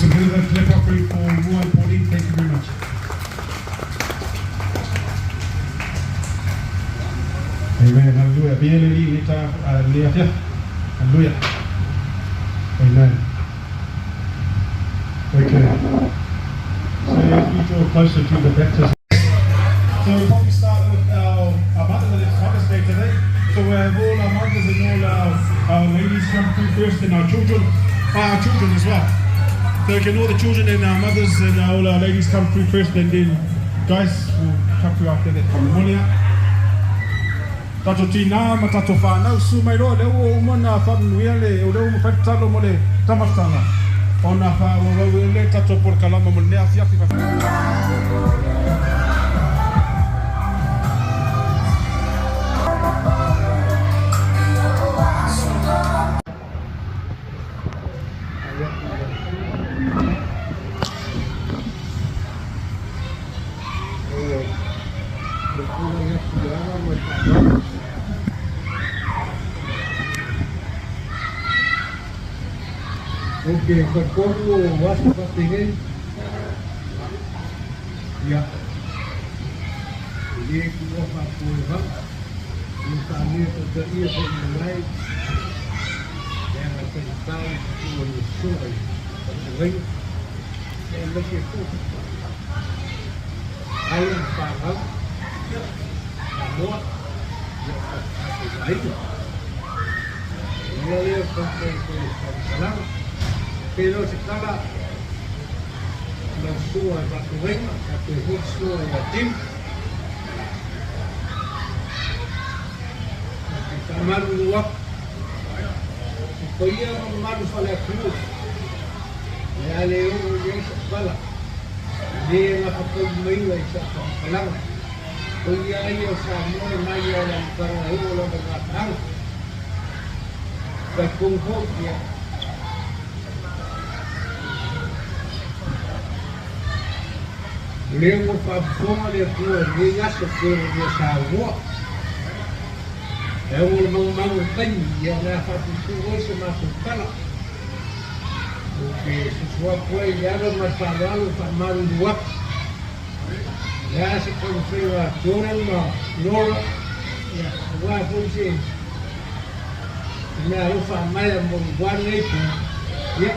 It's a bit of a clap offering for Mua and Pauline. Thank you very much. Amen. Hallelujah. Be le li le ta le afia. Hallelujah. Amen. Okay. So as we draw closer to the baptism. So we'll probably start with our mothers, it's Mother's Day today. So we'll have all our mothers and all our ladies come through first and our children as well. So can all the children and our mothers and all our ladies come through first and then guys will come through after that. Whakamomonia. Tatou tinā ma tatou whānau, su mai loa lea ua uma ona whamanuia le, o lea ua mafai le tatalo mo le tamatanga ona whaauauau e le tatou polokalama mo lenei afiafi. Ok, talitonu o aso faapenei, ia, e le tuua faapuevao, e faalea taitaia foi malae, leaga faigata le tuua i le soa i faafeagaiga, aemaise foi alo ma fanau Samoa, ia o tatou aiga. O le ala lea o taumafai atu ai i le faamatalaga. Pe le o se tala lau sua i faafeagaiga, faapea foi le sua ia Tim. E faamalulu atu i paia ma mamalu faale-atunuu, o le a le oo i ai sa'u tala, e le gafataulimaina i sa'u faamatalaga. O ia ia o Samoa e mai lava i le amataga e oo lava i gataaga. Talitonu foi, ia, o lea ua faafofoga le Atua i lenei aso pei ona lua saunoa. E ono le magumagu o le taimi, ia o le a faapuupuu ai se matou tala. Ou te susu atu ai i le ava ma le faaaloalo e faamalulu atu. O le a se taumafaiga a Jordan ma Laura, ia, aua foi se mea alofa maea mo le ua lenei po, ia,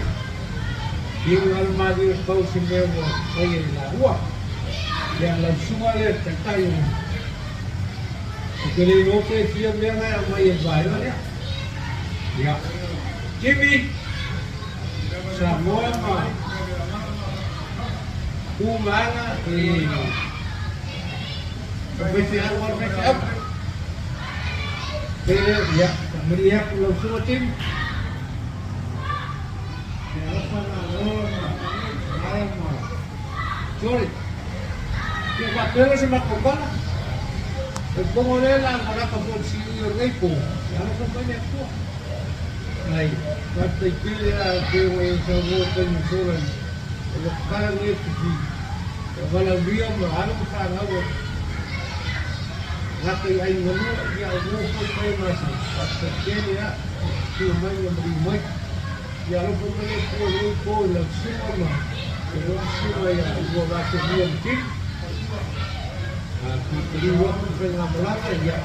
i ua alu malie pau se mea ua faia i laua. Ia, lau susuga lea le taitai o Ou te le iloa pe fia mea na e aumai e le vaega lea. Ia, Jimmy, Samoa ma Tu ma Aga e o faifeau lava le faifeau. Pe, ia, faamalie atu lau susuga Jimmy. Ia alofa malo ma Maea ma Jory. Ia faapea se matou tala. O le pono lea la malaka foi le siui o lenei po, ia alofa mai le Atua. Ai, faafetai tele a pe ua e saunoa taimi sola i o lo tala nei te fi. Ia valaaulia ma alo ma fanau o gata i aiga lua, ia o mo foi mai e masani. Faafetai tele a, tua mai ma maliu mai. Ia alofa mai le Atua i lenei po i lau susuga ma le susuga ia lua vatomia ma Tino. A piliu atu le faigamalaga, ia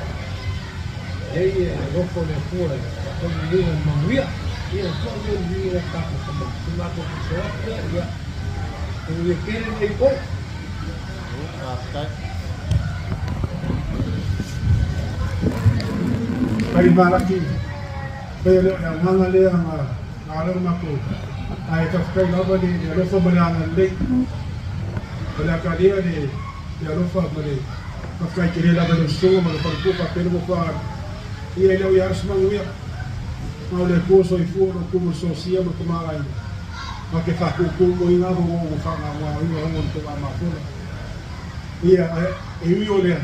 leai e alofa le Atua e faataunuuina le manuia. Ia foi lea le viiga o tatou Tama. Si matou fiso atu lea, ia manuia tele lenei po. Faafetai. Ai malaki pei o le agaga lea na na aleo matou ae faafetai lava le le alofa ma le agalelei o le akalia le le alofa ma le faafetai tele lava i lau susuga ma lou faletua faapea le nofo ia e le o ia se manuia ma o le Atua soifua o lo tumu le sosia ma le tamaoaiga ma te faatutumoina ava ua ua faagaogaoina ona le tou amafola ia e ui o lea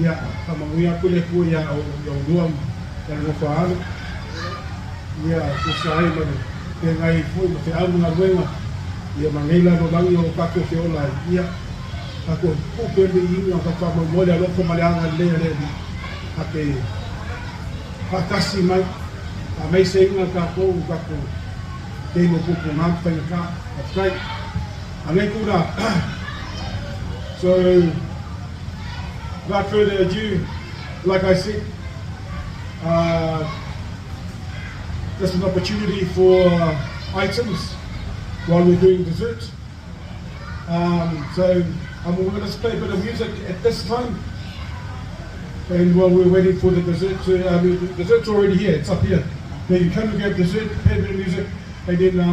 ia faamanuia atu le Atua ia oulua ma le nofo a alo ia tusa ai ma le feagai foi ma feau ma galuega ia ma nei lalolagi o tatou feola ai ia tatou tuu pea le viiga ma tatou faamaumau le alofa ma le agalelei a le Alii a te faatasi mai faamaiseina tatou tatou game o pupu ngā whainga faafetai. Anei kura. So, without further ado, like I said, just an opportunity for items while we're doing dessert. So we're going to play a bit of music at this time. And while we're waiting for the dessert to, the dessert's already here, it's up here. Now you come and grab dessert, play a bit of music, and then